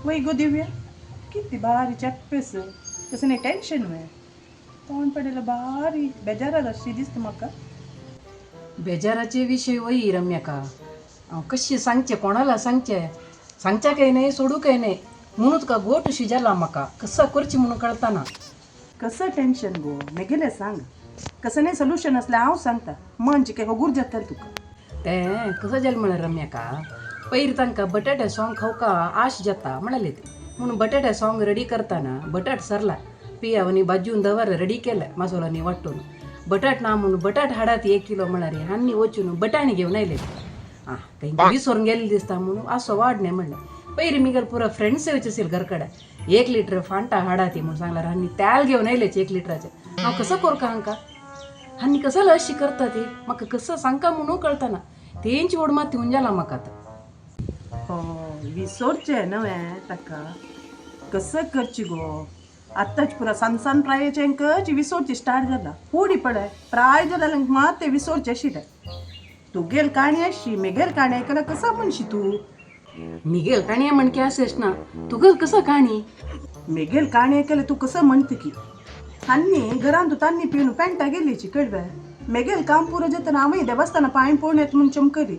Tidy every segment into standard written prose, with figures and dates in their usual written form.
वय गो दिव्या, किती भारी चॅप्पेस, तसं नाही टेन्शन वे तोंड पडलेलं, भारी बेजारात अशी दिसता म्हाका. बेजाराचे विषय वय रम्यका. हांव कशी सांगचे, कोणाला सांगचे, सांगच्या काय नाही, सोडू काय नाही म्हणून तुका गोट शिजाला म्हाका कसं करची म्हणून कळताना. कसं टेन्शन गो, मेगेलें सांग, कसं नाही सोल्युशन असलें हांव सांगता, म्हणजे काय होगूर जातलें तुका. ते कसं जालें म्हळ्यार रम्यका, पयर तांकां बटाटे सॉंग खावका आश जाता म्हणाले ते, म्हणून बटाटे सॉंग रेडी करताना बटाट सरला पियावनी भाजून दवर रेडी केलं मसाल्यानी वाटून. बटाट ना म्हणून बटाट हाडात 1 किलो म्हळ्यार हांनी वचून बटाणे घेवन आयले. आं, काही विसरून गेल्ले दिसता म्हणून असो वाडणे म्हणलें. पयर मिगेल पुरा फ्रेंड्स येवचे असेल घरकडे, 1 लिटर फांटा हाडाती म्हणून सांगल्यार हांनी त्याल घेवन आयलेच 1 लिटराचे. हांव कसं करू का हांकां? हांनी कसं अशी करता ती, म्हाका कसं सांगका म्हणून कळतना. तेंची ओड मात येवन जाला म्हाका आतां. हो, विसोरचें न्हय ताका, कसं करची गो? आत्ताच पुरा सान सान प्रायेचेंकच विसोरची स्टार्ट जाला. फुडी पळय प्राय जाल्यार मात ते विसोरचे आशिल्ले. तुगेल काणी अशी, मेगेल काणी आयकल्यार कसं म्हणशी तूं? मिगेल काणी म्हणके अशेंच ना, तुगेल कसं काणी? मेगेल काणी आयकल्यार तूं कसं म्हणटा की आनी घरांत तान्नी पिवन पेंटा गेलीची कळवे. मेगेल काम पुरो जातना हांवूय देवस्थाना पांय पळोवन येता म्हूण चमकरी.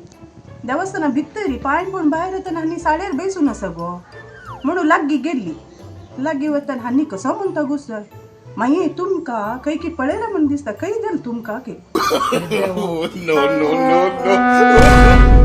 देवस्थाना भितरी पांय पळोवन भायर येतना आनी साडयेर बेसून आसा गो म्हणून लागीं गेल्ली. लागीं वतना हांनी कसो म्हणटा गो सर, मागीर तुमकां खंय की पळयलां म्हूण दिसता, खंय जालें तुमकां की? No, no, no, no.